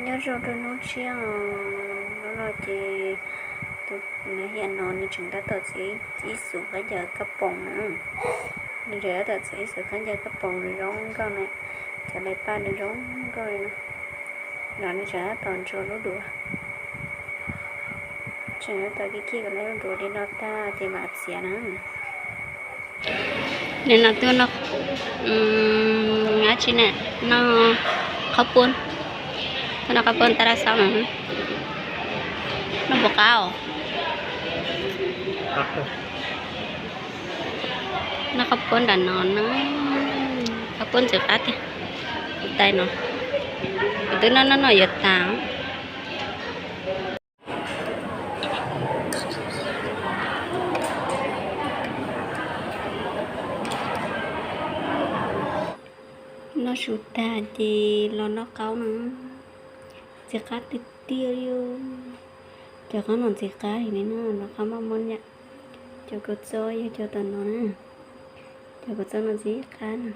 Nyob zoo rau hnub tshiab os, hnub no ces tus niam hiam no nws tseem tab tom txiav ib xus khaub ncaws kab poos na. Nws tseem tab tom txiav ib xus khaub ncaws kab poos nws zoo nkauj na, cov lais paj nws zoo nkauj li no. No nws tseem tab tom ntsuas lub duav, tseem tab tom kij kij kom lub duav li no tag ces mam txiav na. Nim no tuaj noj dab tsi na, noj qhaub puab, tuaj noj qhaub puab tab laj xaub no, noj puas qab os? Noj qhaub puab nram no na, qhaub puab ntxim qab tiag. Kuv tais no, kuv twb noj noj noj yuav tas. Noj su tag ces los noj qaub no, ntxim qab tiag tiag li. Cov qaub no ntxim qab heev li no, noj qab maj maj yom. Cov kua txob yog cov tom no na, cov kua txob no ntxim qab no,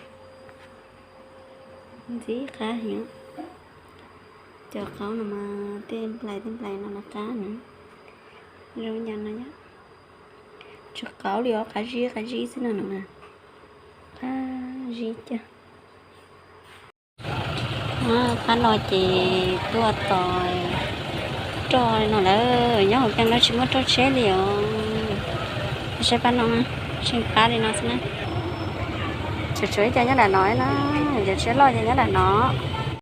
ntxim qab heev. Cov qaub no mas tej nplais tej nplais no los qab na, zoo li no yom. Tsis qaub li os, qab zib qab zib xwb no na, qab zib cas. Pab no ces tuaj tos roj li no lawm, nyob hauv kev no tsis muaj roj tsheb li os. Saib pab no, tseem qab li no xwb na. Tshuav tshuav ib co nyob nram no na, cov tsheb loj ces nyob nram no.